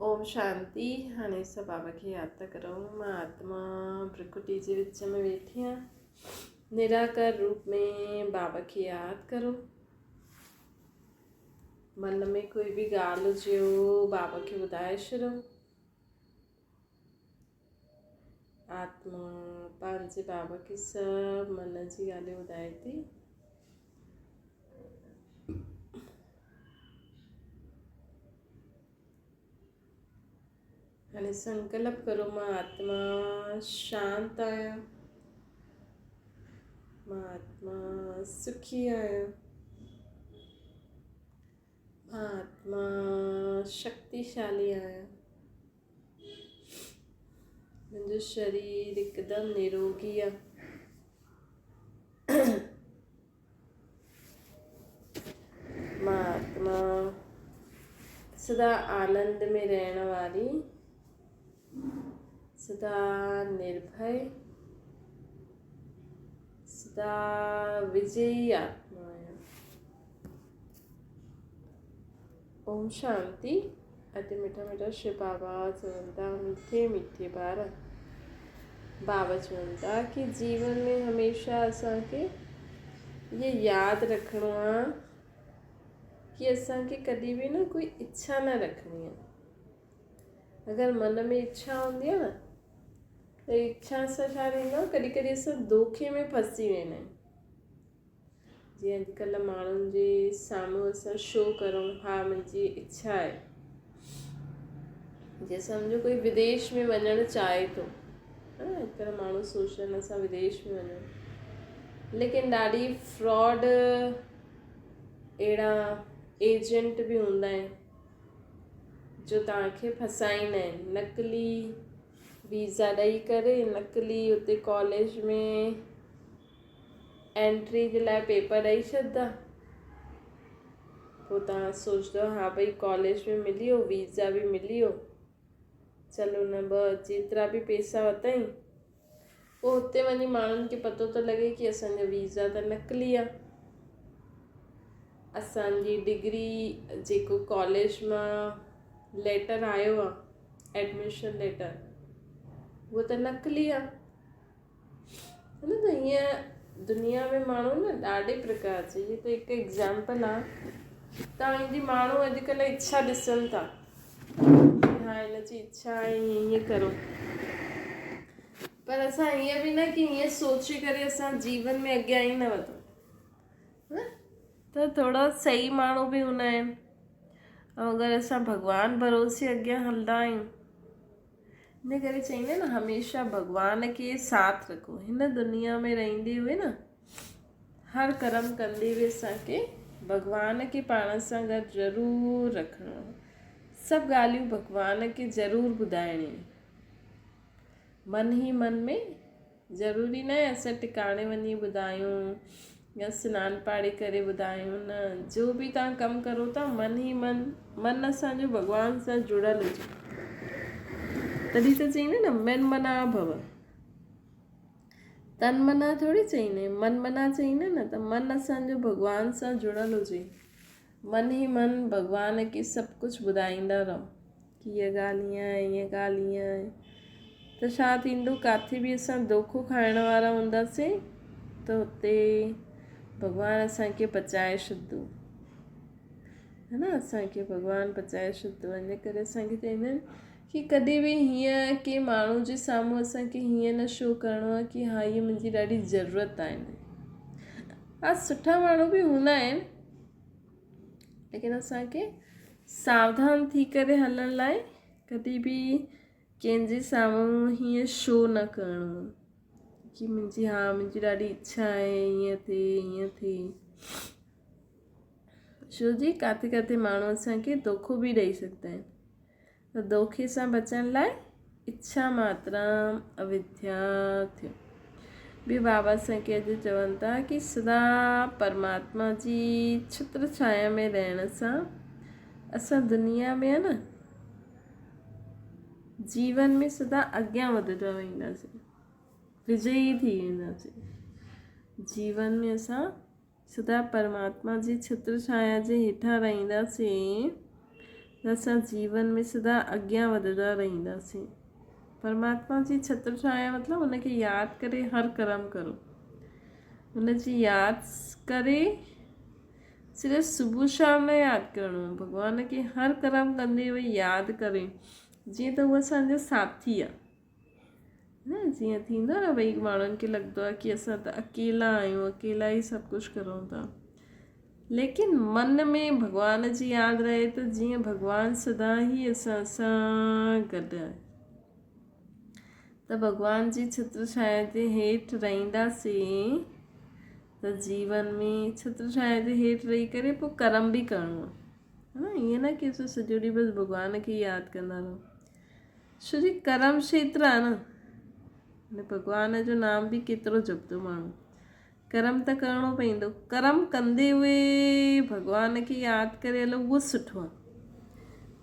اوم شانتي. هاڻي اسان بابا کي ياد ٿا ڪرون. مان آتما پرڪرتي جي وچ ۾ ويٺي آهيان. نراڪار روپ ۾ بابا کي ياد ڪرو. من ۾ ڪوئي به ڳالهه هجيو بابا کي ٻڌائي ڇڏو. آتما پنهنجي بابا کي سڀ من جي ڳالهيون ٻڌائي ٿي. هاڻي سنڪلپ ڪرو مان آتما شانت آهيان، مان آتما سکي آهيان، مان آتما شڪتيشالي آهيان، منهنجو شرير هڪدم نروگي آهي. مان آتما سدا آنند ۾ رهڻ واري، سدا نرڀي، سدا وجئي آتما آهيان. اوم شانتي. اڄ مٺا مٺا شو بابا چون ٿا مٺي مٺي ٻار. بابا چون ٿا ڪي جيون ۾ هميشه اسان کي اهي ياد رکڻو آ ڪي اسان کي ڪڏهن به نه ڪوئي اڇا نه رکڻي آ. اگر من ۾ اڇا هوندي آ نه ته اڇا سان ڇا ٿيندو آ ڪڏهن ڪڏهن اسان دوکي ۾ ڦسي ويندا آهيون. جيئن اڄڪلهه ماڻهن جي سامهون اسان شو ڪرون ها منهنجي اڇا آهي. جيئن سمجهو ڪوئي وديش ۾ وڃڻ چاهي ٿو ها اڄڪلهه ماڻهو سوچن اسان وديش ۾ وڃون ليڪن ڏاڍي فراڊ اهڙا ايجنٽ به هوندا آهن جو توهان کي ڦسائيندا آهن نقلي ويزا ڏئي ڪري نقلي اتي ڪاليج ۾ انٽري جي لاء پيپر ڏئي ڇڏدا پوء توهان سوچندو ها ڀئي ڪاليج به ملي ويو ويزا به ملي ويو چلو نه ٻه جيترا به پئسا ورتائين پوء اتي وڃي ماڻهن کي پتو ٿو لڳي ڪي اسانجو ويزا ته نقلي آ اسانجي ڊگري جيڪو ڪاليج مان ليٽر آيو آ ايڊميشن ليٽر اهو ته نقلي آ نه ته هيئن دنيا ۾ ماڻهو نه ڏاڍي پرڪار جي هي ته هڪ ايگزامپل آ توهان جي ماڻهو اڄڪلهه اڇا ڏسن ٿا ها هن جي اڇا آهي هيئن هيئن ڪرو پر اسان هيئن به نه ڪي هيئن سوچي ڪري اسان جيون ۾ اڳيان ئي نه وڌون ته ٿورا صحيح ماڻهو به هوندا آهن ۽ اگر اسان ڀڳوان ڀروسي اڳيان هلندا آهيون ان ڪري چئيندا آهن نه هميشه ڀڳوان کي ساٿ رکو هن دنيا ۾ رهندي هئي نه هر ڪرم ڪندي به اسان کي ڀڳوان کي پاڻ سان گڏ ضرور رکڻو آهي سڀ ڳالهيون ڀڳوان کي ضرور ٻڌائڻيون آهن من ئي من ۾ ضروري ناهي اسان ٽڪاڻي وڃي ٻڌايون يا سنان پاڻي ڪري ٻڌايون نه جو به توهان ڪم ڪرو ٿا من ئي من من اسان جو ڀڳوان سان جڙيل هجي تڏهن ته چئيندا نه من منا ڀو تن منا ٿوري چئيندا آهن من منا چئيندا نه ته من اسان جو ڀڳوان سان جڙيل هجي من ئي من ڀڳوان کي سڀ ڪجهه ٻڌائيندا رهو ڪي هيء ڳالهه هيئن آهي هيء ڳالهه هيئن آهي ته ڇا ٿيندو ڪاٿي به اسان دوکو کائڻ وارا هونداسين ته اتي ڀڳوان اسان کي بچائي ڇڏندو هي نه اسان کي ڀڳوان بچائي ڇڏندو ان ڪري اسان کي چئيندا آهن ڪي ڪڏهن به هيئن ڪنهن ماڻهو جي سامهون اسان کي هيئن نه شو ڪرڻو آهي ڪي ها هيء منهنجي ڏاڍي ضرورت آهي ها سٺا ماڻهو به هوندا آهن ليڪن اسان کي ساوڌان ٿي ڪري هلڻ لاء ڪڏهن به ڪنهن جي سامهون هيئن شو نه ڪرڻو ڪي منهنجي ها منهنجي ڏاڍي اڇا آهي هيئن ٿئي هيئن ٿئي ڇو جي ڪاٿي ڪاٿي ماڻهو اسان کي دوکو به ڏئي سگهندا آهن ته دوکي سان بچڻ لاء اڇا ماترام اوڌيا ٿيو. ٻيو بابا اسان کي اڄ چون ٿا ڪي سدا پرماتما جي ڇتر ڇايا ۾ رهڻ سان اسان دنيا ۾ نه جيون ۾ سدا اڳيان وڌندا وينداسين، وجئي ٿي وينداسين. جيون ۾ اسان سدا پرماتما جي ڇتر ڇايا جي هيٺان رهنداسين ته اسان جيون ۾ سدا اڳيان وڌندا رهنداسين. پرماتما جي ڇتر ڇايا مطلب ان کي ياد ڪري هر ڪرم ڪرو. ان جي ياد ڪري صرف صبح شام نه ياد ڪرڻو، ڀڳوان کي هر ڪرم ڪندي هوئي ياد ڪري، جيئن ته هو اسان جو ساٿي آ. نه جيئن ٿيندو آ نه ڀئي ماڻهن کي لڳندو آ ڪي اسان ته اڪيلا آهيون، اڪيلا ئي سڀ ڪجهه ڪرون ٿا. ليڪن من ۾ ڀڳوان جي ياد رهي ته جيئن ڀڳوان سدا ئي اسان سان گڏ آهي. ته ڀڳوان جي ڇتر ڇايا جي هيٺ رهنداسين ته جيون ۾ ڇتر ڇايا جي هيٺ رهي ڪري پوء ڪرم به ڪرڻو آهي نه ائين نه ڪي اسان سڄو ڏينهن بس ڀڳوان کي ياد ڪندا رهون ڇو جي ڪرم کيتر آهي نه ڀڳوان جو نام به ڪيترو جپندو ماڻهو ڪرم ته ڪرڻو پئيندو. ڪرم ڪندي هوئي ڀڳوان کي ياد ڪري هلو اهو سٺو آهي.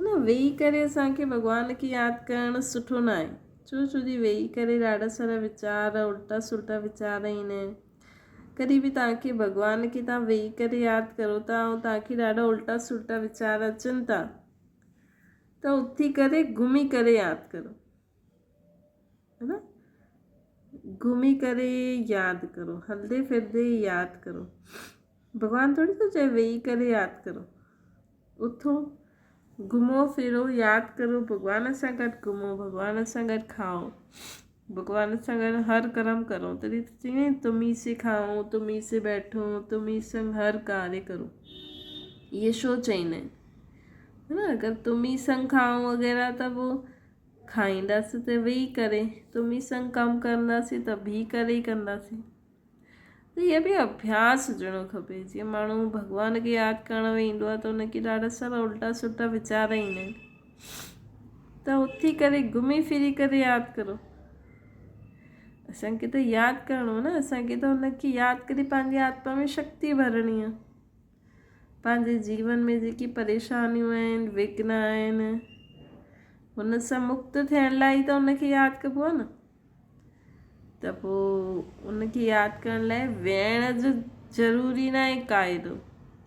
نه ويهي ڪري اسان کي ڀڳوان کي ياد ڪرڻ سٺو نه آهي. ڇو ڇو جي ويهي ڪري ڏاڍا سارا ويچار الٽا سلٽا ويچار ايندا آهن. ڪڏهن به توهان کي ڀڳوان کي توهان ويهي ڪري ياد ڪرو ٿا ۽ توهان کي ڏاڍا الٽا سلٽا ويچار اچن ٿا ته اٿي ڪري گهمي ڪري ياد ڪرو. ها گهمي ڪري ياد ڪرو هلندي ڦرندي ياد ڪرو ڀڳوان ٿوري ٿو چئي ويهي ڪري ياد ڪرو اٿو گهمو ڦرو ياد ڪرو ڀڳوان سان گڏ گهمو ڀڳوان سان گڏ کائو ڀڳوان سان گڏ هر ڪرم ڪرو تڏهن ته چئي تمي سي کائو تمي سي بيٺو تمي سنگ هر ڪاريه ڪرو اهي ڇو چئيندا آهن ها اگر تمي سنگ کائو وغيره ته پوء کائينداسين ته ويهي ڪري، تمي سنگ ڪم ڪنداسين ته بيهي ڪري ئي ڪنداسين. ته اهو به اڀياس هجڻو کپي. جيئن ماڻهو ڀڳوان کي ياد ڪرڻ ويندو آهي ته ان کي ڏاڍا سارا الٽا سلٽا ويچار ايندا آهن. ته اٿي ڪري گهمي ڦري ڪري ياد ڪرو. اسان کي ته ياد ڪرڻو نه، اسان کي ته ان کي ياد ڪري پنهنجي آتما ۾ شڪتي ڀرڻي آهي. پنهنجي جيون ۾ جيڪي پريشانيون آهن، وگهن آهن، هن سان مڪت ٿيڻ لاء ئي ته ان کي ياد ڪبو آهي نه. ته پوء ان کي ياد ڪرڻ لاء ويهڻ جو ضروري نه آهي قاعدو.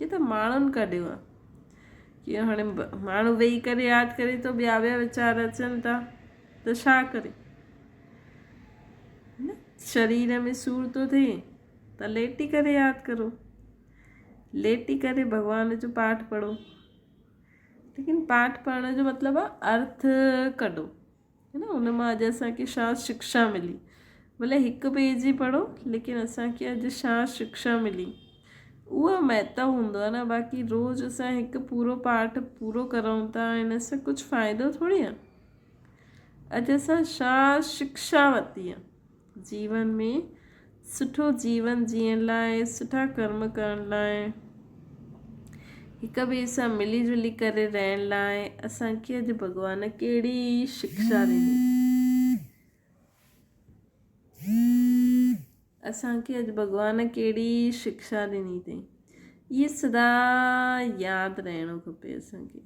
هي ته ماڻهن ڪڍيو آهي ڪي هاڻي ماڻهو ويهي ڪري ياد ڪري ٿو ٻيا ٻيا ويچار اچن ٿا ته ڇا ڪري؟ شرير ۾ سور ٿو ٿئي ته ليٽي ڪري ياد ڪرو. ليٽي ڪري ڀڳوان جو پاٺ پڙهو. ليڪن پاٺ پڙهڻ جو مطلب آهي ارٿ ڪڍو هي نه ان مان اڄ اسان کي ڇا شڪشا ملي ڀلي هڪ پيج ئي پڙهو ليڪن اسان کي اڄ ڇا شڪشا ملي اهو مهتو هوندو آهي نه باقي روز اسان هڪ پورو پاٺ پورو ڪرون ٿا ان سان ڪجهه فائدو ٿوري آهي اڄ اسان ڇا شڪشا ورتي آهي جيون ۾ سٺو جيون جيئڻ لاء، سٺا ڪرم ڪرڻ لاء، هڪ ٻئي سان ملي جلي ڪري رهڻ لاء اسان کي اڄ ڀڳوان ڪهڙي شڪشا ڏني؟ اسان کي اڄ ڀڳوان ڪهڙي شڪشا ڏني اٿئي؟ اهي سدا ياد رهڻو کپي اسان کي.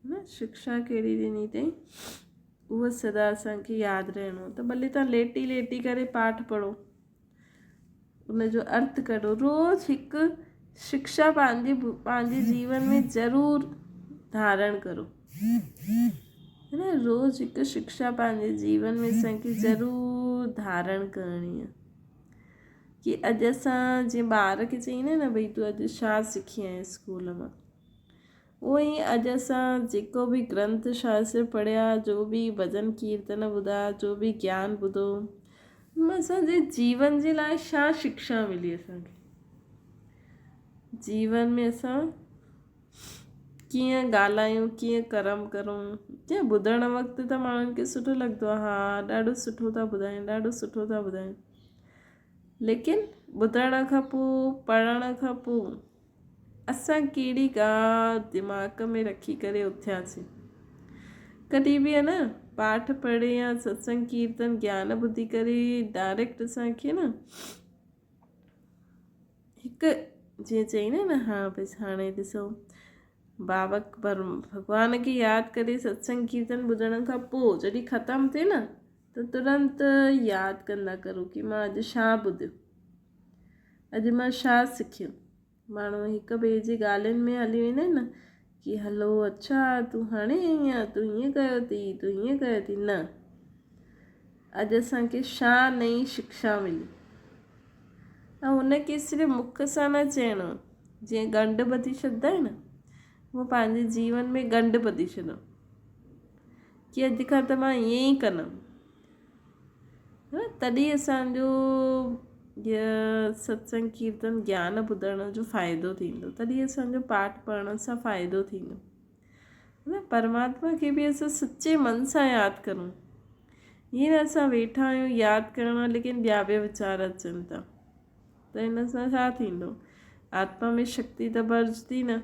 نه شڪشا ڪهڙي ڏني اٿئي اهو سدا اسان کي ياد رهڻو ته ڀلي توهان ليٽي ليٽي ڪري پاٺ پڙهو ان جو ارٿ ڪڍو روز هڪ شڪشا پنهنجي پنهنجي جيون ۾ ضرور ڌارڻ ڪرو نه روز هڪ شڪشا پنهنجي جيون ۾ اسان کي ضرور ڌارڻ ڪرڻي آهي ڪي اڄ اسان جيئن ٻار کي چئيندا آهن نه ڀئي تون اڄ ڇا سکي آئين اسڪول مان اونئن ئي اڄ اسان جيڪو به گرنٿ شاستر پڙهيا، جو به ڀڄن ڪيرتن ٻڌا، جو به گيان ٻڌو، ان مان اسان جي جيون جي لاء ڇا شڪشا ملي اسان کي؟ جيون ۾ اسان ڪيئن ڳالهايون، ڪيئن ڪرم ڪرون؟ جيئن ٻڌڻ وقت ته ماڻهن کي سٺو لڳندو آهي، ها ڏاڍو سٺو ٿا ٻڌائين، ڏاڍو سٺو ٿا ٻڌائين. ليڪن ٻڌڻ کان پوء، پڙهڻ کان پوء اسان ڪهڙي ڳالهه دماغ ۾ رکي ڪري اٿياسين. ڪڏهن به نه پاٺ پڙهي يا ستسنگ ڪيرتن گيان ٻڌي ڪري ڊائريڪٽ اسان کي نه هڪ جيئن چئيندا نه ها بس هاڻي ڏسو بابا ڀڳوان کي ياد ڪري ستسنگ ڪيرتن ٻڌڻ کان پوء جڏهن ختم ٿئي نه ته ترنت ياد ڪندا ڪرو ڪي مان اڄ ڇا ٻڌيو اڄ مان ڇا سکيو؟ ماڻهو هڪ ٻئي جي ڳالهين ۾ هلي ويندا آهن نه. ڪي هلو اڇا تون هاڻي آئي آن، تون هيئن ڪيو ٿي، تون هيئن ڪيو ٿي، نه اڄ اسان کي ڇا نئين شڪشا ملي. ۽ ان کي صرف مک سان نه چئڻو، جيئن ڳنڍ ٻڌي ڇڏندا آهن نه، اهو پنهنجي جيون ۾ ڳنڍ ٻڌي ڇڏو ڪي اڄ کان ته مان ائين ئي ڪندم. تڏهن اسان جو ستسنگ ڪيرتن گيان ٻڌڻ جو فائدو ٿيندو، تڏهن اسان جو پاٺ پڙهڻ سان فائدو ٿيندو. پرماتما کي به اسان سچي من سان ياد ڪرون، ائين نه اسان ويٺا آهيون ياد ڪرڻ ليڪن ٻيا ٻيا ويچار اچن ٿا ته ان سان ڇا ٿيندو؟ آتما ۾ شڪتي ته ڀرجندي نه.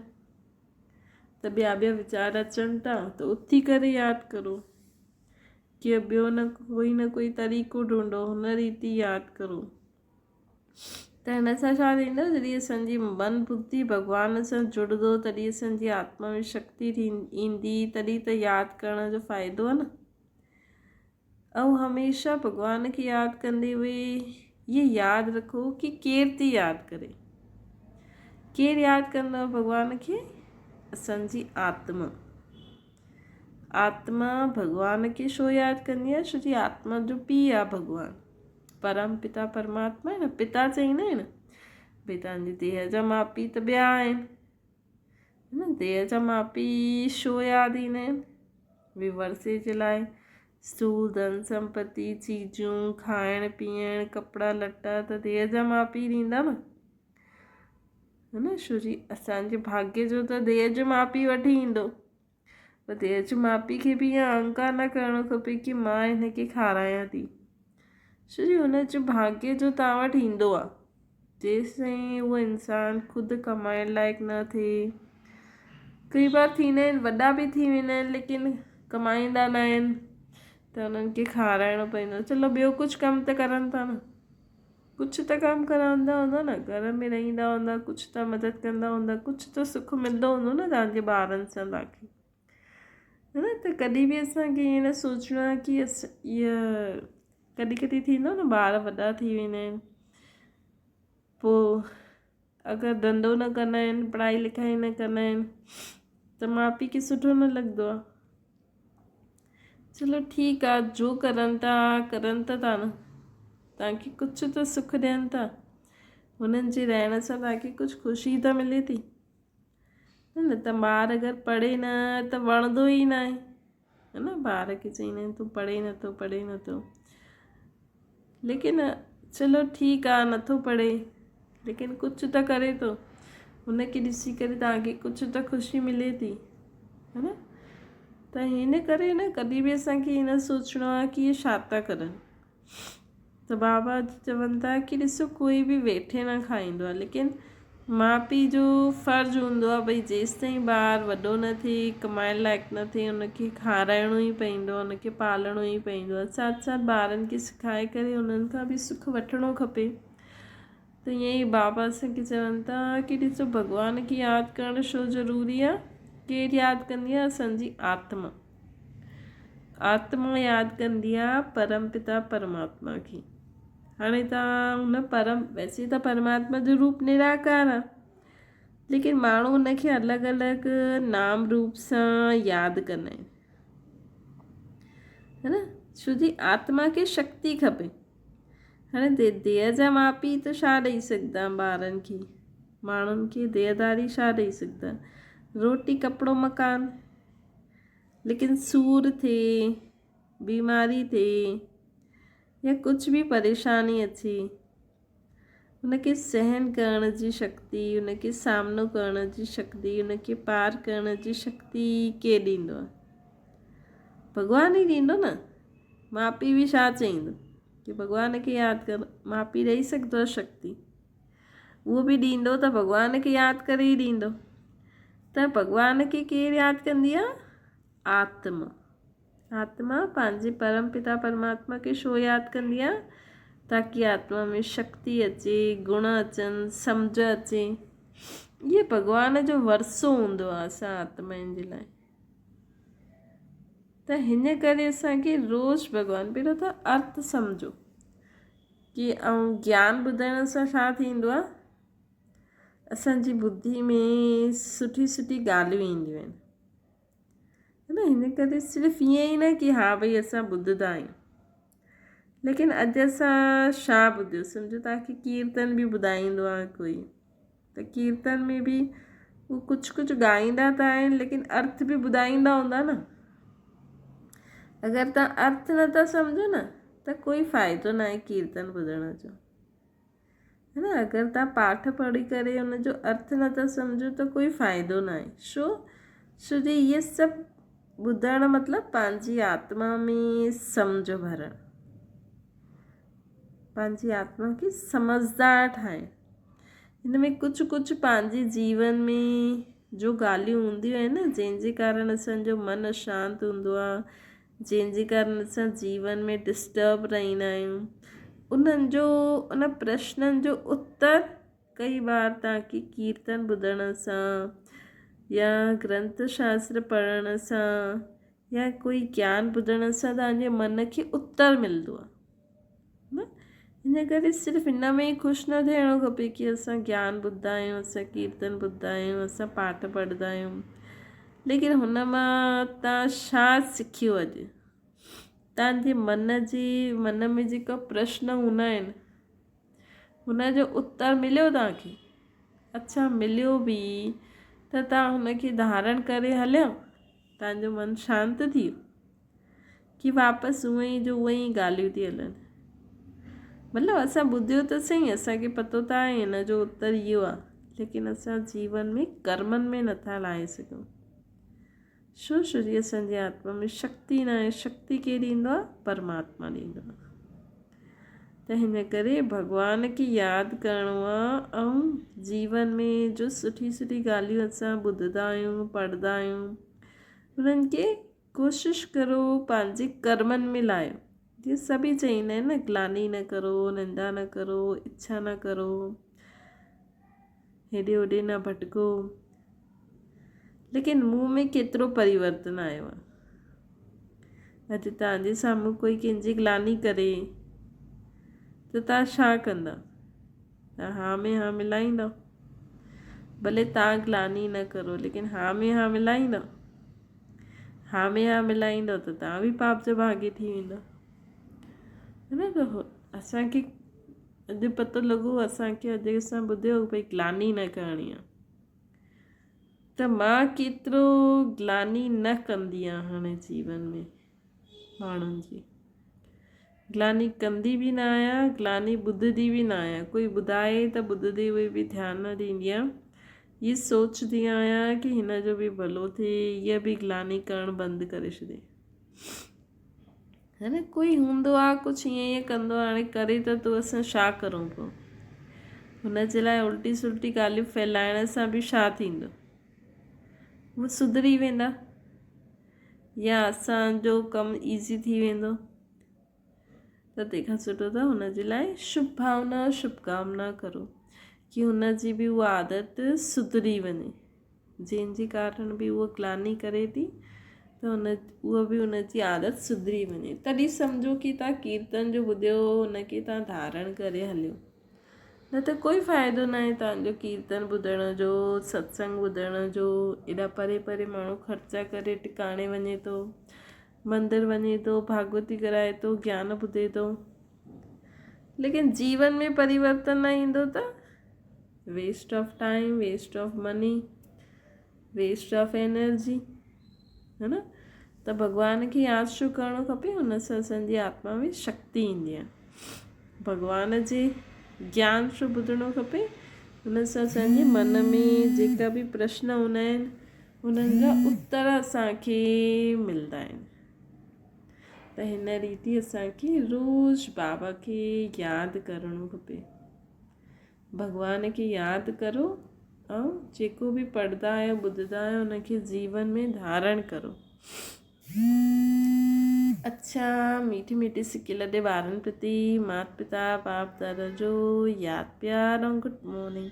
ته ٻيا ٻيا ويچار اچن ٿا ته اٿي ڪري ياد ڪرو. ڪي ٻيو نه ڪوئي نه ڪوئي طريقو ڍونڍو، هن ريتي ياد ڪرو ته هن سان ڇا ٿيندو؟ جڏهن اسان جي من ٻڌي ڀڳوان سان جڙندو تڏهن اسان جي آتما ۾ شڪتي ٿي ايندي، تڏهن ته ياد ڪرڻ جو فائدو آهي نه. ۽ هميشه ڀڳوان کي ياد ڪندي هئي هي ياد رکو ڪي ڪير ٿي ياد ڪري. ڪير ياد ڪندو ڀڳوان کي؟ اسان جي آتما. آتما ڀڳوان کي ڇو ياد ڪندي آهي؟ ڇو جي آتما جو پيء آهي ڀڳوان. پرم پتا پرماتما آهي نه، پتا چئيندا آهن نه. ڀئي توهان جي ديهه جا ماء پيء ته ٻيا آهن. نه ديهه جا ماء پيء ڇو ياد ايندا آهن؟ ڀئي ورثي جي لاء سور، ڌن سمپتي، چيزون، کائڻ پيئڻ، ڪپڙا لٽا ته ديهه جا ماء پيء ڏيندا نه. ها نه ڇو جي اسان جي ڀاڳيه جو ته ديهه جو ماء پيء وٺي ايندو. پر ديهه جي ماء پيء کي به اها اهنڪار نه ڪرڻو کپي ڪي مان هن کي کارايان ٿي. ڇو جي هن جو ڀاڳيه جو توهان وٽ ايندو آهي. جيستائين اهو انسان خود ڪمائڻ لائق نه ٿئي. ڪئي بار ٿيندا آهن وڏا به ٿي ويندا آهن ليڪن ڪمائيندا نه آهن ته انهن کي کارائڻو پوندو آهي. چلو ٻيو ڪجهه ڪم ته ڪرن ٿا نه. ڪجهه ته ڪم ڪرائيندا هوندا نه، گهر ۾ رهندا هوندا، ڪجهه ته مدد ڪندا هوندا، ڪجهه ته سک ملندو هوندو نه توهان جي ٻارن سان توهان کي. ها نه ته ڪڏهن به اسان کي ائين نه سوچڻو آهي ڪي اها ڪڏهن ڪڏهن ٿيندو آهي نه ٻار وڏا ٿي ويندا آهن پوء اگر ڌنڌو نه ڪندا آهن، پڙهائي لکائي نه ڪندا آهن ته ماء پيء کي سٺو نه لڳندو آهي. چلو ٺيڪ آ جو ڪرن ٿا ڪرن ته ٿا نه توهان کي ڪجهه ته سک ڏين ٿا هنن جي رهڻ سان توهان کي ڪجهه خوشي ته ملي ٿي نه ته ٻار اگر پڙهي نه ته وڻندو ئي نه آهي نه ٻار کي چئيندا آهن تون پڙهي نٿو پڙهي نٿو ليڪن چلو ٺيڪ آ نٿو پڙهي ليڪن ڪجهه ته ڪري ٿو هن کي ڏسي ڪري توهان کي ڪجهه ته خوشي ملي ٿي ها نه ته هن ڪري نه ڪڏهن به اسان کي نه سوچڻو آهي ڪي اهي ڇا ٿا ڪرن ته بابا چون ٿا ڪي ڏسو ڪوئي به ويٺي نه کائيندو آهي ليڪن ماء پيء جو فرض هوندو آهي ڀئي جيستائين ٻار وڏو نه ٿئي ڪمائڻ لائق نه ٿئي ان کي کارائڻو ئي پوندو آهي ان کي پالڻو ئي پوندو آهي ساٿ ساٿ ٻارن کي سکائي ڪري انهن کان به سک وٺڻو کپي ته ائين ئي بابا اسان کي چون ٿا ڪي ڏسو ڀڳوان کي ياد ڪرڻ ڇو ضروري آهي ڪير ياد ڪندي آهي اسان جي آتما آتما ياد ڪندي آهي پرم پتا پرماتما کي هاڻي توهان هن پرم ويسي ته پرماتما جو روپ نراڪار آهي ليڪن ماڻهو هن کي الڳ الڳ نام روپ سان ياد ڪندا آهن ها نه ڇو جي آتما کي شڪتي کپي هاڻي ديهه جا ماء پيء ته ڇا ڏئي سگهندا ٻارن کي ماڻهن کي ديهداري ڇا ڏئي سگهندا روٽي ڪپڙو مڪان ليڪن سور ٿئي بيماري ٿئي يا ڪجهه به پريشاني اچي، ان کي سهن ڪرڻ جي شڪتي، ان کي سامنو ڪرڻ جي شڪتي، ان کي پار ڪرڻ جي شڪتي ڪير ڏيندو آهي؟ ڀڳوان ئي ڏيندو نه. ماء پيء به ڇا چئيندو ڪي ڀڳوان کي ياد ڪر، ماء پيء ڏئي سگهندو آهي شڪتي، اهو به ڏيندو ته ڀڳوان کي ياد ڪري ئي ڏيندو. ته ڀڳوان کي ڪير ياد ڪندي آهي؟ آتما. آتما پنهنجي پرم پتا پرماتما کي ڇو ياد ڪندي آهي؟ تاڪي آتما ۾ شڪتي اچي، گڻ اچن، سمجهه اچي. اهي ڀڳوان جو ورثو هوندو آهي اسان آتمائن جي لاء. ته هن ڪري اسان کي روز ڀڳوان پهريون ته ارٿ سمجهو ڪي ۽ گيان ٻڌڻ سان ڇا ٿيندو آهي؟ اسان جي ٻڌي ۾ سٺي سٺي ڳالهيون اينديون آهن ها نه هن ڪري صرف ائين ئي نه ڪي ها ڀئي اسان ٻڌندا آهيون ليڪن اڄ اسان ڇا ٻڌيو سمجهو توهان کي ڪيرتن به ٻڌائيندو آهي ڪوئي ته ڪيرتن ۾ به هو ڪجهه ڪجهه ڳائيندا ته آهن ليڪن ارٿ به ٻڌائيندا هوندا نه اگر توهان ارٿ نٿا سمجهو نه ته ڪوئي فائدو نه آهي ڪيرتن ٻڌڻ جو ها نه اگر توهان پاٺ پڙهي ڪري ان جو ارٿ نٿا سمجهو ته ڪوئي فائدو نه آهي ڇو ڇو جو اهي سڀ ٻڌڻ مطلب پنهنجي آتما ۾ سمجهه ڀرڻ پنهنجي آتما کي سمجهدار ٺاهڻ هن ۾ ڪجهه ڪجهه پنهنجي جيون ۾ جو ڳالهيون هونديون آهن نه جنهن جي ڪارڻ اسانجو من اشانت هوندو آهي جنهن جي ڪارڻ اسان جيون ۾ ڊسٽرب رهندا آهيون انهن جو ان پرشنن جو اتر ڪئي بار توهان کي ڪيرتن ٻڌڻ سان يا گرنٿ شاستر پڙهڻ سان يا ڪوئي گيان ٻڌڻ سان توهان جي من کي اتر ملندو آهي نه ان ڪري صرف ان ۾ ئي خوش نه ٿيڻو کپي ڪي اسان گيان ٻڌندا آهيون اسان ڪيرتن ٻڌندا آهيون اسان پاٺ پڙهندا آهيون ليڪن هن مان تان ڇا سکيو اڄ تان جي من جي من ۾ جيڪا پرشن هوندا آهن هن جو اتر مليو تان کي اڇا مليو به ته تان هن کي ڌارڻ ڪري هليا تان جو من شانت ٿي ويو ڪي واپس اونئن ئي جو اونئن ئي ڳالهيون ٿي هلن. مطلب اسان ٻڌيو ته سهي اسان کي پتو ته آهي هن جو اتر اهو آهي ليڪن اسان جيون ۾ ڪرمن ۾ نٿا لاهي سگهون. ڇو ڇو جي اسان جي آتما ۾ شڪتي نه آهي شڪتي ڪير ڏيندو آهي پرماتما ڏيندو آهي ته هن ڪري ڀڳوان کي ياد ڪرڻو آهي ۽ جيون ۾ جو سٺي سٺي ڳالهيون اسان ٻڌندا آهيون پڙهندا آهيون انهن کي ڪوشش ڪرو پنهنجي ڪرمن ۾ لاهيو. جيئن سڀئي چئيندا آهن نه گلاني نه ڪرو، نندا نه ڪرو، اڇا نه ڪرو، هيڏي هوڏي نه ڀٽڪو. ليڪن مون ۾ ڪيترو پريورتن آيو آهي. اڄ توهان جي سامهون ڪوئي ڪنهن جي گلاني ڪري ته توهان ڇا ڪندا؟ توهان ها ۾ ها ملائيندا؟ ڀلي توهان گلاني نه ڪرو ليڪن ها ۾ ها ملائيندا؟ ها ۾ ها ملائيندؤ ته توهان به پاپ جا ڀاڳي ٿي ويندؤ. نه ته اسان کي اڄ پتو لڳو اسان کي اڄ اسان ٻڌيو ڀئي گلاني نه ڪرڻي آهي ته مان ڪيترو گلاني نه ڪندي آهيان هاڻي جيون ۾ ماڻهن جي گلاني ڪندي به نه آهيان گلاني ٻڌندي به نه آهيان ڪوئي ٻڌائي ته ٻڌندي هوئي به ڌيان نه ڏيندي آهيان هي سوچندي آهيان ڪي هن جو به ڀلو ٿئي هيء به گلاني ڪرڻ بند ڪري ڇڏي. هي نه ڪوئي هوندو آ ڪجهه ائين ائين ڪندو آ هاڻي ڪري ته ٿو اسان ڇا ڪرون پوء هن جي لاء الٽي سلٽي ڳالهيون ڦهلائڻ سان به ڇا ٿيندو هو سڌري ويندا يا اسان جو ڪم ايزي ٿي ويندو ته تنهن کان سٺو ته هن جي لاء شڀ ڀاونا شڀ ڪامنا ڪرو ڪي هن جي به اها عادت سڌري وڃي جنهن جي ڪارڻ به اها گلاني ڪري ٿي ته هن اها به هن جي عادت سڌري وڃي تڏهن سمجهو ڪي توهان ڪيرتن جو ٻڌيو هن کي توهان ڌارڻ ڪري هليو نه ته ڪوئي فائدو نه آهي توهان جو ڪيرتن ٻڌڻ جو ستسنگ ٻڌڻ جو ايڏا پري پري ماڻهو خرچا ڪري ٽڪاڻي وڃي ٿو مندر وڃي ٿو، ڀاڳوتي ڪرائي ٿو، گيان ٻڌي ٿو، ليڪن جيون ۾ پريورتن نه ايندو ته waste of time, waste of money, waste of energy, هي نه؟ ته ڀڳوان کي ياد ڇو ڪرڻو کپي؟ هن سان اسان جي آتما ۾ شڪتي ايندي آهي. ڀڳوان جي گيان ڇو ٻڌڻو کپي؟ هن سان اسان جي من ۾ جيڪا به پرشن هوندا آهن انهن جا اتر اسان کي ملندا آهن ته هن ريتي اسان کي روز بابا کي ياد ڪرڻو کپي. ڀڳوان کي ياد ڪرو ۽ جيڪو به پڙهندا آهيو ٻڌندا آهيو ان کي جيون ۾ ڌارڻ ڪرو. اڇا ميٺي ميٺي سڪي لڏي ٻارن پرتي مات پتا باپ دادا جو ياد پيار ۽ گڊ مارننگ.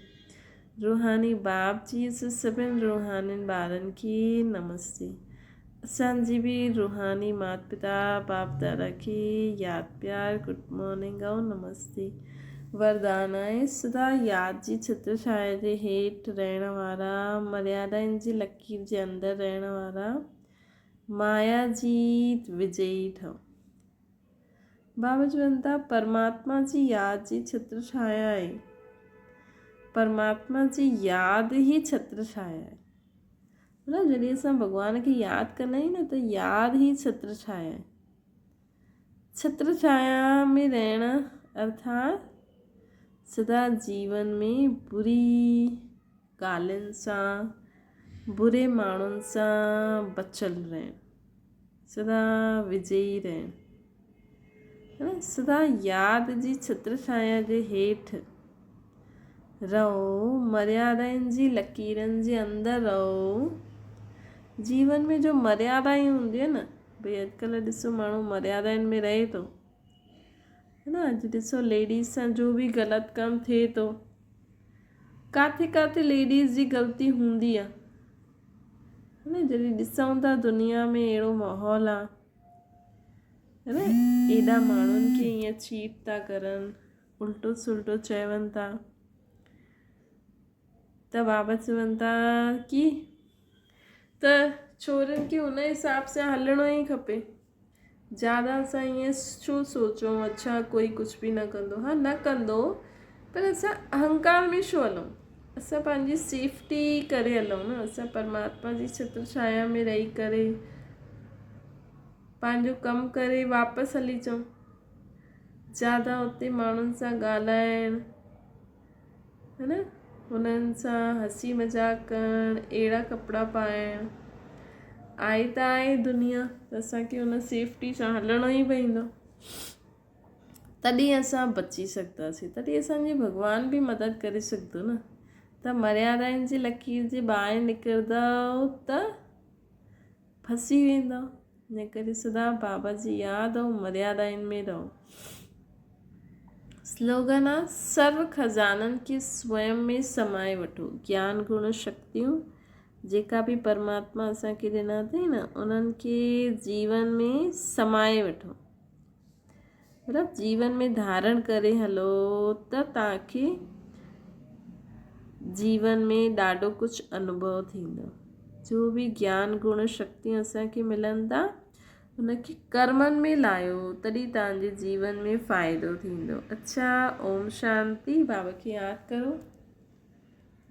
روحاني باپ جي سڀن روحانين ٻارن کي نمستي. اسان جي به روحاني مات پتا باپ دادا کي ياد پيار گڊ مارننگ ۽ نمستي. وردان آهي، سدا ياد جي ڇتر ڇايا جي هيٺ رهڻ وارا، مريادائن جي لڪير جي اندر رهڻ وارا، مايا جيت وجئي ٺهو. بابا چون ٿا، پرماتما جي ياد جي ڇتر ڇايا آهي. پرماتما جي ياد ئي ڇتر ڇايا آهي. مطلب جڏهن اسان ڀڳوان کي ياد ڪندا آهيون نه ته ياد ئي ڇتر ڇايا آهي. ڇتر ڇايا ۾ رهڻ ارٿات سدا جيون ۾ بري ڳالهين سان، بري ماڻهن سان بچيل رهڻ، سدا وجئي رهڻ، سدا ياد جي ڇتر ڇايا جي هيٺ رهو، مريادائن جي لڪيرن جي اندر رهو. جيون ۾ جو مريادائون هونديون آهن نه، ڀئي اڄڪلهه ڏسو ماڻهو مريادائن ۾ رهي ٿو هي نه اڄ ڏسو ليڊيز سان جو به غلط ڪم ٿئي ٿو ڪاٿي ڪاٿي ليڊيز جي غلطي هوندي آ هي نه جڏهن ڏسون ٿا دنيا ۾ اهڙو ماحول آ هي نه ايڏا ماڻهن کي ائين چيٽ ٿا ڪرن الٽو سلٽو چون ٿا ته بابا چون ٿا ڪي ته ڇورين کي ان حساب سان هلڻو ئي کپي. زياده اسان ائين ڇو سوچون اڇا ڪوئي ڪجهه به نه ڪندو. ها نه ڪندو پر اسان اهنڪار ۾ ڇو هلون. اسان پنهنجي سيفٽي ڪري هلون نه. اسان پرماتما جي ڇتر ڇايا ۾ رهي ڪري پنهنجو ڪم ڪري واپس هلي اچون. زياده اتي ماڻهن سان ڳالهائڻ هي نه هنن سان هسي مذاق ڪرڻ اهڙا ڪپڙا پائڻ آهي ته آهي دنيا ته اسان کي ان سيفٽي سان هلڻو ئي پوندو تڏهن اسان بچي سگهنداسين تڏهن اسان جي ڀڳوان به مدد ڪري سگهندو نه ته مريادائن جي لڪير جي ٻاهر نڪرندؤ ته ڦسي ويندؤ ان ڪري سدا بابا جي ياد ۽ مريادائن ۾ رهو. سلوگن آ، سرو خزانن کي سوئم ۾ سمائي وٺو. گيان گڻ شڪتيون جيڪا به پرماتما اسان کي ڏنا اٿئي نه انهن کي جيون ۾ سمائي وٺو. مطلب جيون ۾ ڌارڻ ڪري هلو ته توهان کي جيون ۾ ڏاڍو ڪجهه انوڀو ٿيندو. جو به گيان گڻ شڪتيون اسان کي ملن ٿا ان کي ڪرمن ۾ لايو تڏهن توهان جي جيون ۾ فائدو ٿيندو. اڇا اوم شانتي بابا کي ياد ڪرو.